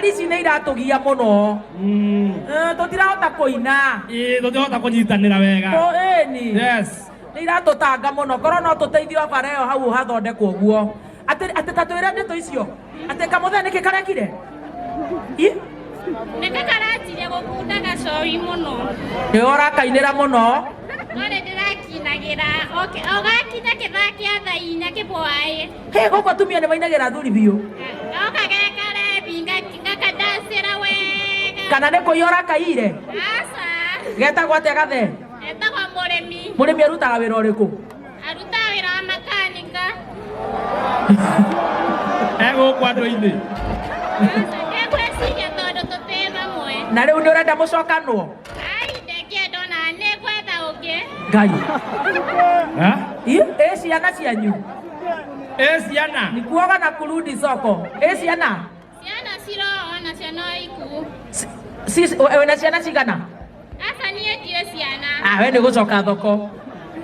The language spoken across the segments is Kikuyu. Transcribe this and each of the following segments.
Ngari ici nĩ iratũgia mũno. Eh, tũtirahota kũina. Ĩĩ, tũtirahota kũnyitanĩra wega. Ĩni. Yes. Nĩ iratũtanga mũno. Korwo no tũteithio bara ĩyo hau hathondekwo ũguo. Atĩ atĩ ta twĩre ndeto icio. Atĩ kamũthee nĩkĩ karekire? Ĩ? Nĩkĩ karanjirie gũkunda gacoi mũno? Nĩ ũrakainĩra mũno. No nĩ ndĩrakinagĩra. O gakinya kĩthaa kĩa thaa 4 kĩbwaĩ. Hĩ, gũkũ atumia nĩ mainagĩra athuri biũ. Goka gekarebi ngakadancĩra wega. Kana nĩ kũiya ũrakaiyire? Aca. Getagwo atĩa gathee? Etagwo mũrĩmi. Mũrĩmi arutaga wĩra ũrĩkũ? Arutaga wĩra wa makanika. Egũkũ andũ-inĩ. Aca, ndĩgwĩciria tondũ tũtĩ hamwe. Na rĩu nĩ ũrenda mũcokanwo? Ai, ndingĩenda ona nĩ ngwetha ũngĩ. Ngai. Ha? Ĩ, ĩ ciana cianyu? Ĩ ciana. Ni kuoga na kurudi soko. Ĩ ciana? Ciana ciroho nacio no ikuũ. Wĩna ciana cigana? Aca niĩ ndirĩ ciana. Ah, we nĩ gũcoka thoko.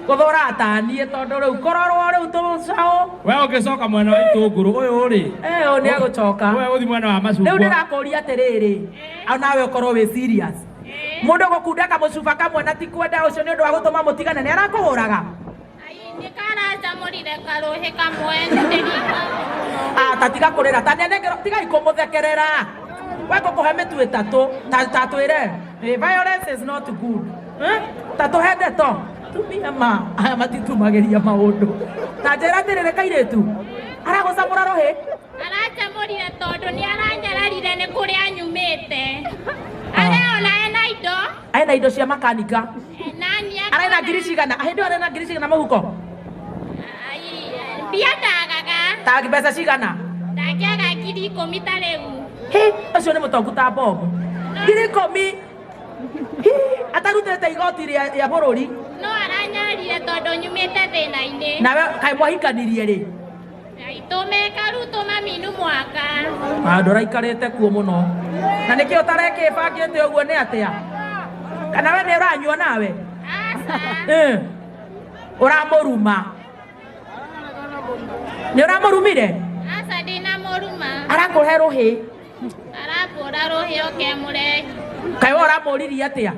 Gũthũra taniĩ tondũ rĩu kũrorwo rĩu tũcaũ. We ũngĩcoka mwena wa itũngũrũ ũyũ rĩ. Eh, ũyũ nĩ agũcoka. We ũthi mwena wa macungwa. Rĩu ndĩrakũria atĩrĩrĩ, nawe ũkorwo wĩ serious. Mũndũ gũkunda kamũcuba kamwe na ti kwenda ũcio nĩ ũndũ wa gũtũma mũtigane nĩ arakũhũraga. Ai, nĩ karanjamũrire karũhĩ kamwe ndĩrika. Ah, ta tiga kũrĩra ta nĩanengerwo tigai kũmũthekerera. We ngũkũhe mĩtu ĩtatũ ta ta twĩre eh, violence is not good. Eh? Ta tũhe ndeto tumia ma aya matitumagĩria maũndũ. Ta njĩra atĩrĩrĩ kairĩtu aragũcamũra rũhĩ. Aranjamũrire tondũ nĩ aranyararire nĩ kũrĩa nyumĩte. Areona ena indo. Ena indo cia makanika. Nani Arena ngiri cigana? Hĩndĩ ĩyo arena ngiri cigana mũhuko? Ai, mbia ndagaga. Ta mbeca cigana? Ndangĩaga 10,000 ta rĩu. Hĩ, ũcio nĩ mũtongu ta bomu. 10,000. Hĩ, atarutĩte igoti rĩa bũrũri. No aranyarire tondũ nyumĩte thĩna-inĩ. Nawe kaĩ mwahikanirie rĩ? Tũmeka rĩu tũmaminu mwaka. Ah, ndũraikarĩte kuo mũno. Na nĩkĩ ũtarekĩbangĩte ũguo nĩ atĩa? Kana we nĩ ũranyua nawe? Aca. Eh. Ũramũruma. Nĩ ũramũrumire? Aca ndinamũruma. Arakũhe rũhĩ. Arambũra rũhĩ oke mũrehi. Kaĩ we ũramũririe atĩa?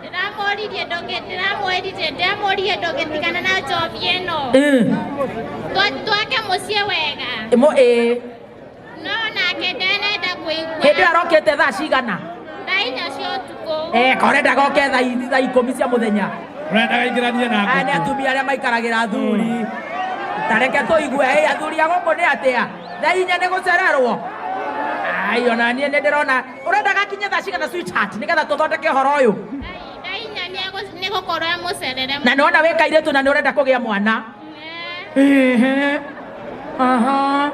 Ndĩramũririe ndũngĩ ndĩramwĩrire ndĩramũririe ndũngĩtigana na njobi ĩno. Twake mũciĩ wega. Ĩmũ ĩĩ. No nake ndenenda kũigua. Hĩndĩ ĩyo arokĩte thaa cigana? Thaa 4 cia ũtukũ. Eh, ka ũrendaga oke thaa 10 cia mũthenya. Ũrendaga ingĩranie na Aya nĩ ngũkũ. atumia arĩa maikaragĩra athuri. Ta reke tũigue, hey, athuri a gũkũ nĩ atĩa? Thaa 4 nĩ gũcererwo. Ai, ona niĩ nĩ ndĩrona ũrendaga akinye thaa cigana sweetheart nĩgetha tũthondeke ũhoro ũyũ. Thaa 4 nĩ gũkorwo amũcerere. Na nĩwona wĩ kairĩtu na nĩ ũrenda kũgĩa mwana. Ehe. Aha.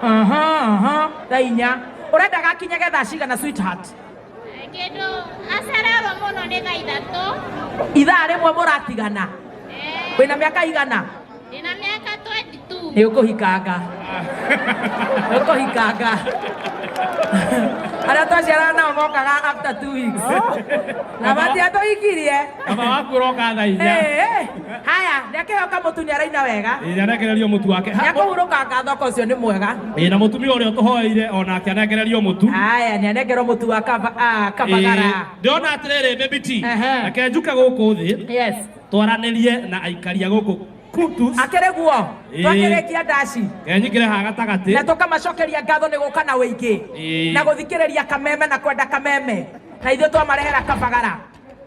Aha, aha. Thaa 4. Ũrendaga akinyage thaa cigana sweetheart? Kĩndũ acererwo mũno nĩ thaa 3. Ithaa rĩmwe mũratigana. Wĩna mĩaka igana? Ndĩna mĩaka 22. Nĩ ũkũhikanga. Nĩ ũkũhikanga. Arĩa twaciarana nao mokaga after 2 weeks. Na matiatũhikirie. Baba waku ũroka thaa 4. Eh, haya, nĩ akĩheo kamũtu nĩ araina wega. Ĩĩ, nĩarengererio mũtu wake. Nĩ akũhurũkanga thoko ũcio nĩ mwega. Ĩĩ, na mũtumia ũrĩa ũtũhoeire onake anengererio mũtu. Haya, nĩ anengerwo mũtu wa kabagara. Ĩĩ, ndĩrona atĩrĩrĩ baby T. Ehe. Reke njuke gũkũ thĩ. Yes. Twaranĩrie na aikari a gũkũ Kutus. Akĩrĩ guo. Ĩĩ. Twakĩrĩkia ndaci. Kenyingĩre haha gatagatĩ. Na tũkamacokeria ngatho nĩ gũka na ũingĩ. Ĩĩ. Na gũthikĩrĩria kameme na kwenda kameme. Na ithuĩ twamarehera kabagara.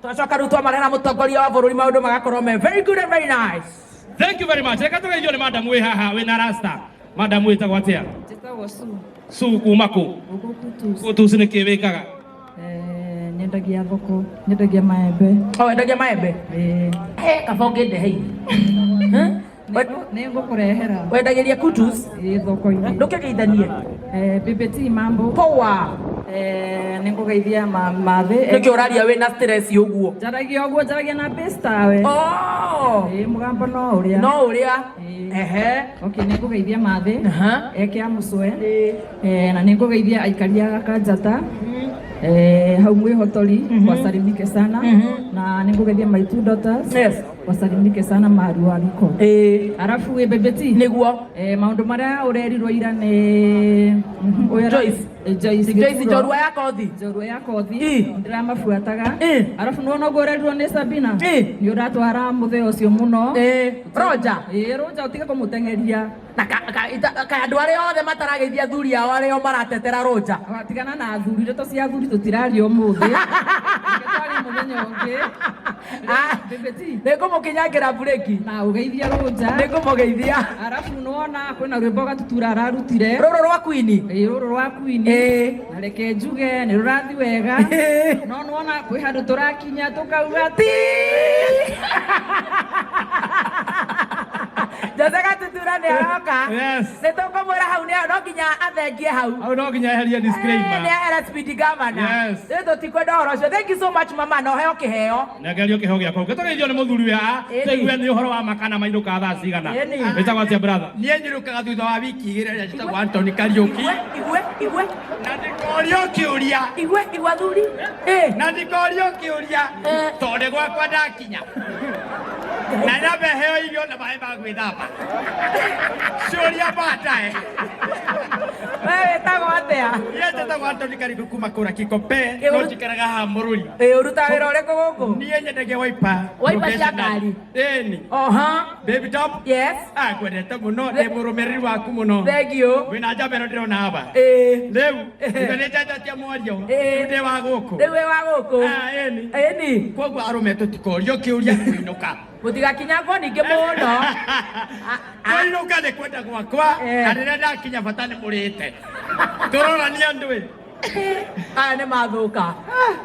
Twacoka rĩu twamarehera mũtongoria wa bũrũri maũndũ magakorwo me very good and very nice. Thank you very much. Reke tũgeithio nĩ madam wĩ haha wĩna rasta. Madam wĩtagwo atĩa? Njĩtagwo Sue. Sue kuma kũ? Gũkũ Kutus. Kutus nĩ kĩ wĩkaga? Nyendagia thoko, nyendagia maembe. Oh, wendagia maembe? Ĩĩ. Eh, kaba ũngĩndeheire. Nĩ ngũkũrehera. Wendagĩria Kutus? Ĩĩ, thoko-inĩ. Ndũkĩgeithanie. BBT mambo. Poa. Nĩ ngũgeithia mathĩ. Nĩkĩ ũraria wĩna stress ũguo? Njaragia ũguo, njaragia na bass tawe. Oh. Ĩĩ, mũgambo no ũrĩa. No ũrĩa. Ehe. Okay, nĩ ngũgeithia mathĩ. Aha. Eke a mũcwe. Na nĩ ngũgeithia aikari a Kanjata. Hau mwĩhotori kwa salimike sana. Na nĩ ngũgeithia my two daughters. Yes. Wasalimike sana mahali waliko. Ĩĩ. Arafu we bebeti. Nĩguo. Maundu maria urerirwo ira ni ũyũ Joyce. Joyce Joyce Gĩturo. njorua ya kothi. Njorua ya kothi. Ĩ. Ndiramabuataga. Ĩ. Arafu nĩwona ũguo ũrerirwo nĩ Sabina. Ĩ. Nĩ ũratwara mũthee ũcio mũno. Ĩĩ. Roger. Ĩ Roger ũtige kũmũteng'eria. Na ka andũ arĩa othe matarageithia athuri ao arĩa o maratetera Roger. Tigana na athuri, ndeto cia athuri tũtiraria ũmũthĩ. Reke twarie mũthenya ũngĩ. Ah. Bebeti. Nĩngũmũkinyangĩra burĩki. Na ũgeithia Roger. Nĩngũmũgeithia. Arafu nĩwona kwĩna rwĩmbo Gatutura ararutire. Rũrũ rwa Queen. Ĩ rũrũ rwa Queen. Ĩ. Na reke njuge nĩ rũrathi wega. Ĩ. No nĩwona kwĩ handũ tũrakinya tũkauga Ti. Jose Gatutura nĩ aroka. Yes. Nĩ tũkũmwĩra hau nĩ no nginya athengie hau. Hau no nginya eherie disclaimer. Nĩ ehere speed governor. Yes. Rĩu tũtikwenda ũhoro ũcio. Thank you so much mama, na ũheo kĩheo. Nengerio kĩheo gĩakwa. Tũgeithio nĩ mũthuri wĩ haha. Ĩni. Tũigue nĩ ũhoro wa ma kana mainũkaga thaa cigana. Ĩni. Wĩtagwo atĩa brother? Niĩ njinũkaga thutha wa wiki igĩrĩ ĩrĩa njĩtagwo Anthony Kariũki. Igwe, igwe, igwe, Na ndikorio kĩũria. Igwe, igwe athuri. Ĩ. Na ndikorio kĩũria. Eh. Tondũ gwakwa ndakinya. Na nyambe heo irio na maĩ ma gwĩthamba. Ciũria baadaye. We wĩtagwo atĩa? Niĩ njĩtagwo Anthony Kariũki kuma kũrĩa Kikopey. Ĩ, No ũru- njikaraga haha Mũrũri. Ĩ, ũrutaga wĩra ũrĩkũ gũkũ? Niĩ nyendagia wiper. Wiper cia ngari? Ĩni. Oha. Baby Top. Yes. Ah, ngwendete mũno, ndĩ mũrũmĩrĩri waku mũno. Thank you. Wĩna njamba ĩno ndĩrona haha. Ĩ. Rĩu, ithe nĩ njenjetie mwario. Ĩ. Rĩu ndĩ wa gũkũ. Rĩu wĩ wa gũkũ. Ah, ĩni. Ĩni. Koguo arũme tũtikorio kĩũria kũinũka. Mũtigakinyangwo ningĩ mũno. Kũinũka nĩ kwenda gwakwa, Eh. na rĩrĩa ndakinya bata nĩ mũrĩte. Tũrorania andũ ĩ. Aya nĩ mathũka.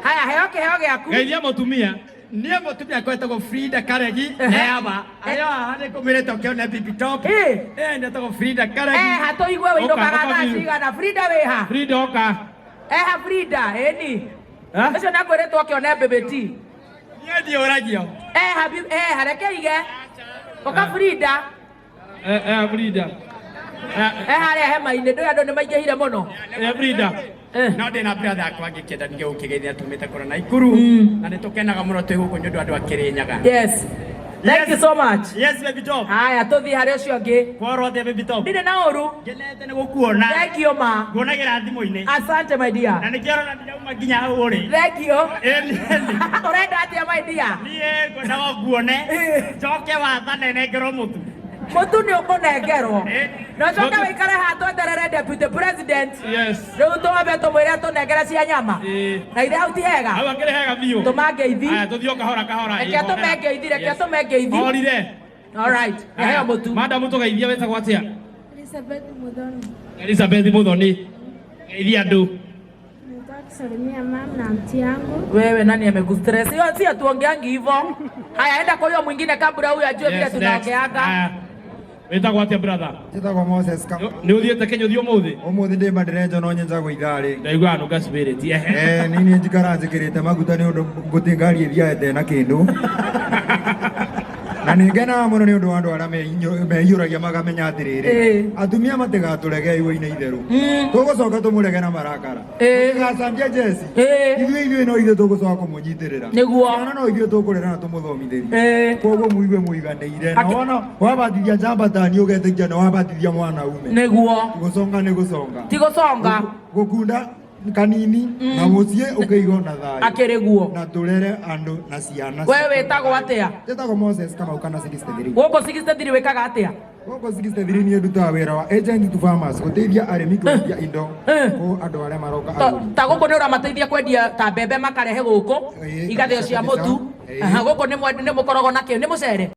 Haya, heo kĩheo gĩaku. Geithia mũtumia. Niĩ mũtumia akwa etagwo Frida Karegi. Eaba. Ayo haha nĩ ngũmĩrĩte ũkĩone Baby Top. Ĩ. Eh, ndetagwo Frida Karegi. Eh, hatũigue wĩinũkaga Ũka, ũka thaa biũ. cigana. Frida wĩha? Frida oka. Eha Frida, ĩni. Ha? Ũcio nĩ akwĩrĩtwo akĩone bebeti. Niĩ ndiũragio. Eha, eha, reke ige. Ũka Frida. Eh, eh, Frida. Eh, Eha harĩa hema-inĩ, ndũĩ andũ nĩ maingĩhire mũno. eh, Frida. Eh. No ndĩna brother akwa ngĩkĩenda ningĩ gũkĩgeithia tumĩte kũrĩa Naikuru. Na nĩ tũkenaga mũno twĩ gũkũ nĩ ũndũ wa andũ a Kĩrĩnyaga. Yes. Thank you so much. Yes, Baby Top. Haya, tũthiĩ harĩ ũcio ũngĩ. Kworwo atĩa Baby Top? Ndirĩ na ũru. Ngenete nĩ gũkuona. Thank you ma. Nguonagĩra thimũ-inĩ. Asante my dear. Na nĩkĩo ũrona ndirauma nginya hau ũrĩ. Thank you. Ĩni, ĩni. Ũrenda atĩa my dear? Niĩ ngwendaga nguone. Njoke wathane nengerwo mũtu. Mũtu nĩ ũkũnengerwo. Eh. Na ũcoke Mũtu. wĩikare haha tweterere deputy president. Yes. Rĩu twambe tũmwĩre atũnengere cia nyama. Ĩ. Na ithe hau ti hega. Hau akĩrĩ hega biũ. Tũma ngeithi. Haya, tũthiĩ o kahora kahora. Reke tũme ngeithi, reke Yes. tũme ngeithi. Orire. All right. Heo mũtu. Madam tũgeithia wĩtagwo atĩa? Elizabeth Muthoni. Elizabeth Muthoni. Geithia andũ. Nataka kusalimia mama na mti yangu. Wewe nani amekustress? Hiyo si hatuongeangi hivyo. Haya, enda kwa huyo mwingine kabla huyo ajue vile Yes, next. tunaongeanga. Haya. Wĩtagwo atĩa brother? Njĩtagwo Moses Kamau. Nĩ ũthiĩte Kenya ũthiĩ ũmũthĩ? Ũmũthĩ ndĩ manderenjo no nyenjagwo ithaa rĩ. Ndaigua nunga spirit. Ehe. Eh, nĩ niĩ njikara njĩkĩrĩte maguta nĩ ũndũ ngũtĩ ngari ĩthiaga ĩte na kĩndũ. Na nĩ ngenaga mũno nĩ ũndũ wa andũ arĩa meiyũragia makamenya atĩrĩrĩ, Ĩ. atumia matigatũrege iwa-inĩ itherũ. Tũgũcoka tũmũrege na marakara. Ĩ. Tũtigacambia jeci. Ĩ. Ithuĩ no ithuĩ tũgũcoka kũmũnyitĩrĩra. Nĩguo. Ciana no ithuĩ tũkũrera na tũmũthomithĩrie. Ĩ. Koguo mũigue mũiganĩire. Na wona wabatithia njamba tani ũgetĩkia nĩ wabatithia mwanaume. Nĩguo. Gũconga nĩ gũconga. Ti gũconga. Gũkunda kanini na mũciĩ ũkĩigwo na thayũ. Akĩrĩ guo. Na tũrere andũ na ciana. We wĩtagwo atĩa? Njĩtagwo Moses Kamau kana 63. Gũkũ 63 wĩkaga atĩa? Gũkũ 63 niĩ ndutaga wĩra wa agent to farmers gũteithia arĩmi kwendia indo Eh. kũ andũ arĩa maroka Ta agũri. ta gũkũ nĩ ũramateithia kwendia ta mbembe makarehe gũkũ Ĩĩ, igathĩo cia kabisa. mũtu. Ĩĩ. Aha, gũkũ nĩ mũkoragwo na kĩ? Nĩ mũcere.